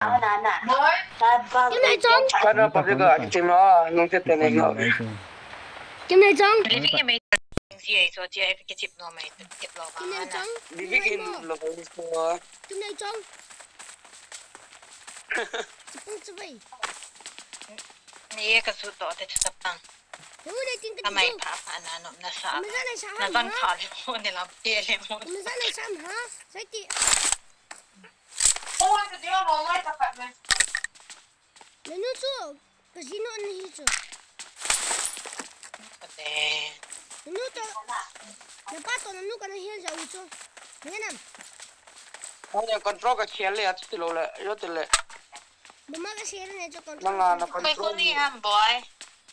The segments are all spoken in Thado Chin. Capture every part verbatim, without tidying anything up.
Kim Nei Chong. Kana pa ga ki ma nung te te ne no. Kim Nei Chong. Living in my, Kim Nei Chong. Living in lo so. Kim Nei Chong. Chipung chibai. Ni ka su to te chapang. Hu le ting ka. Amai pha pha na nom na sa. Maza na sa. Na zang pha le mo ne lam te le mo. Maza na sa ha. Sai ti. Nanu chu, kajinu ana hi chu. Nanu to, napa to nanu kana hi ja u chu. Ngenam. Oi, control ka khel le, ati lo le, yo te le. Buma ka share ne chu control. Nanga na control. Koi koni ham boy.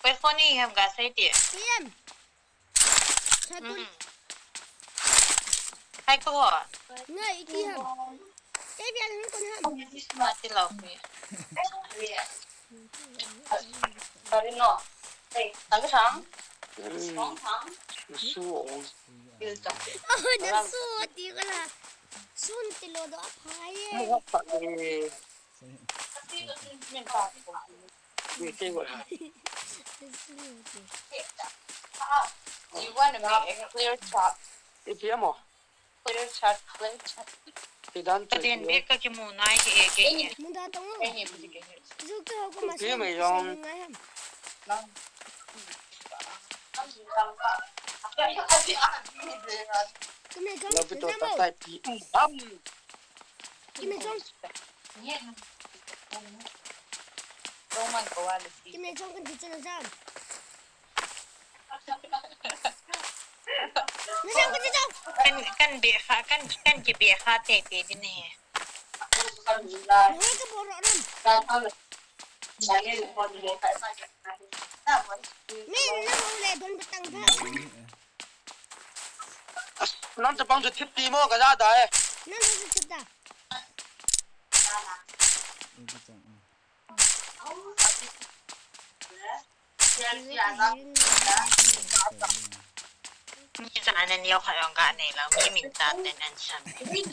Koi koni ham ga sai ti. T M. Satun. Hai ko ho. Ngai, iti ham. Kei bia nang kon ham. Ati lo mi. Sorry no. Hey, tang sang. Strong sang. Su ong. Oh, na su ti kala. Sun ti lo do aphai. Mu ha pa ni. You want to make a clear shot. Ipi amo? Clear shot, clear shot. Idan tu. Kaden bek ka kimu nai ke e ke. Munda tong. Ke ni pu ke ni. Zu ke ho ko mas. Ipi mai jong. Lo pi to ta tai pi. Bam. Kim Nei Chong. Kim Nei Chong kan ti chana jam. Na jam kan ti chong. Kan, kan be kha, kan, kan ki be kha te te din he. Na ka boro ram. Me na ho le don batang ba. Nang chapang chu thip ti mo ka ja da e. Nang chu thip da. Mi cha na neo kha yong ka nei la, mi min cha te nan sam.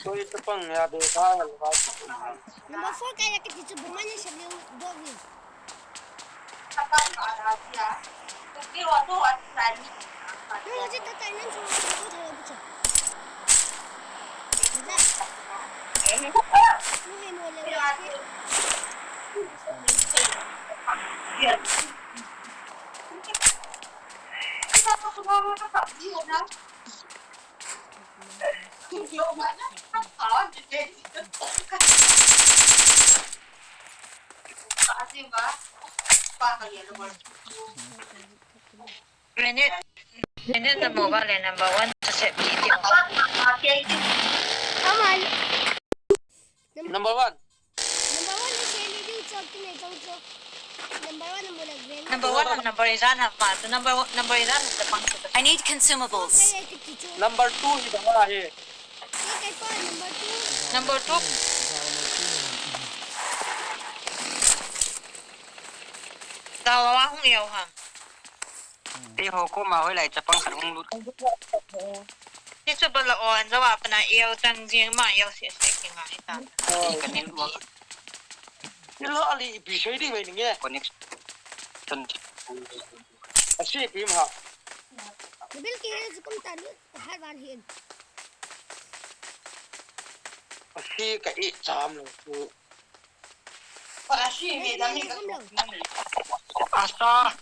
Koi chapang ya de ka la. Number four ka ya ka ti chu buma ni sa liu do wi. Grenade, grenade na mobile le number one to set video. Come on. Number one. Number one is Sandy Dew, chok, Kim Nei Chong, chok. Number one, number one. Number one, number is on her mouth. Number one, number is on the pang. I need consumables. Number two hi dang ahi. Number two. Number two. Dawa hung yau ham. Ei ho ko ma hoi lai chapang khat hung lut. Ti chu bala on zawa pana yau tang jing ma yau se se ki ngai ta. Ei ka nin wa. Ni lo ali ipi sei ding mai ninge. Connection. Asi ipi ma. Bil ki he kum ta ni ha ban hin. Asi ka i cham lo chu. Asi me dam ni ka. Asa.